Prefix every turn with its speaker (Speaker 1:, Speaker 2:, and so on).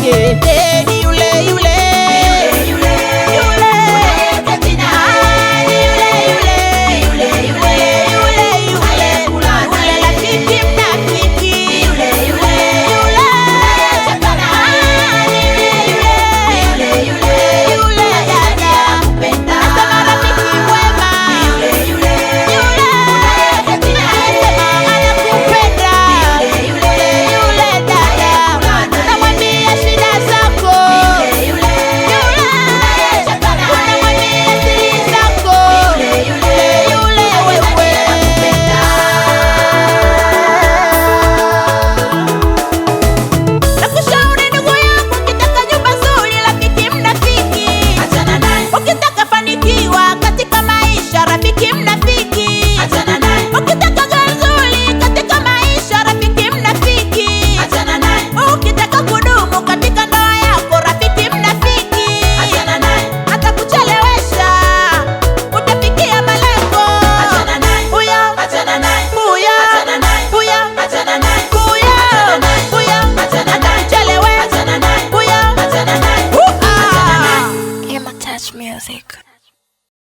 Speaker 1: Ni yule yule,
Speaker 2: Yule
Speaker 1: yule.
Speaker 2: unayeketi
Speaker 1: Ah,
Speaker 2: naye.
Speaker 1: ni yule yule,
Speaker 2: Yule yule
Speaker 1: yule yule,
Speaker 2: unayekula
Speaker 1: yule
Speaker 2: naye.
Speaker 1: rafiki mnafiki.
Speaker 2: Yule yule
Speaker 1: Yule.
Speaker 2: unayecheka naye.
Speaker 1: Ah, ni yule yule,
Speaker 2: Yule yule
Speaker 1: yule dada.
Speaker 2: anayekupenda.
Speaker 1: Nasema rafiki mwema.
Speaker 2: Yule yule
Speaker 1: Yule.
Speaker 2: unayeketi naye.
Speaker 1: Anasema anakupenda.
Speaker 2: Yule yule
Speaker 1: Yule dada. Unamwambia shida zako.
Speaker 2: Yule yule
Speaker 1: Yule.
Speaker 2: unayecheka naye.
Speaker 1: Unamwambia siri zako.
Speaker 2: Yule yule
Speaker 1: Yule wewe. Nakushauri ndugu yangu, ukitaka nyumba nzuri, rafiki mnafiki.
Speaker 2: Achana naye,
Speaker 1: Ukitaka fanikiwa katika maisha, rafiki mnafiki.
Speaker 2: achana naye,
Speaker 1: Ukitaka gari nzuri katika maisha, rafiki mnafiki.
Speaker 2: achana naye,
Speaker 1: Ukitaka kudumu katika ndoa yako, rafiki mnafiki.
Speaker 2: achana naye,
Speaker 1: Atakuchelewesha, utafikia malengo.
Speaker 2: achana naye,
Speaker 1: Huyo,
Speaker 2: achana naye,
Speaker 1: huyo,
Speaker 2: achana naye,
Speaker 1: huyo,
Speaker 2: achana naye,
Speaker 1: huyo,
Speaker 2: Achana naye.
Speaker 1: huyo,
Speaker 2: Achana naye.
Speaker 1: atakuchelewe.
Speaker 2: achana naye,
Speaker 1: Huyo,
Speaker 2: achana naye.
Speaker 1: Hua.
Speaker 3: Emma Touch Music.